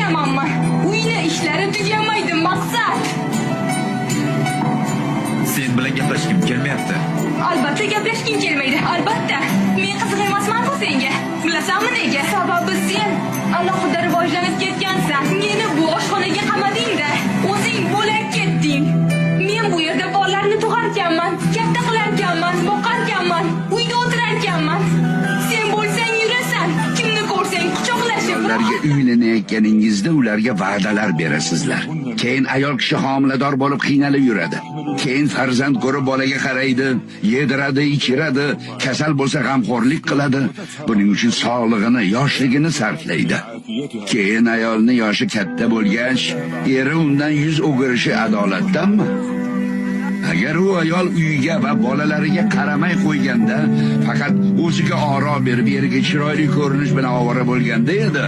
Gaplashmayapmanmi? Uyni ishlari tugamaydi, Maqsad. Sen bilan gaplashgim kelmayapti. Albatta gaplashging kelmaydi, albatta. Men qiziq emasman-ku senga. Bilasanmi nega? Sababi sen alohida rivojlanib ketgansan. Meni bu oshxonaga qamading-da, o'zing bo'lak ketding. Men bu yerda bolalarni tug'arkanman, katta qilarkanman, boqarkanman, uyda o'tirarkanman. Sen bo'lsang yurasan, kimni ko'rsang quchoqlashib. Ularga uylanayotganingizda ularga va'dalar berasizlar. Keyin ayol kishi homilador bo'lib qiynalib yuradi. Keyin farzand ko'rib bolaga qaraydi, yediradi, ichiradi, kasal bo'lsa g'amxo'rlik qiladi. Buning uchun sog'lig'ini, yoshligini sarflaydi. Keyin ayolni yoshi katta bo'lgach, eri undan yuz o'girishi adolatdanmi? Agar u ayol uyiga va bolalariga qaramay qo'yganda, faqat o'ziga oro berib, eriga chiroyli ko'rinish bilan ovora bo'lganda edi.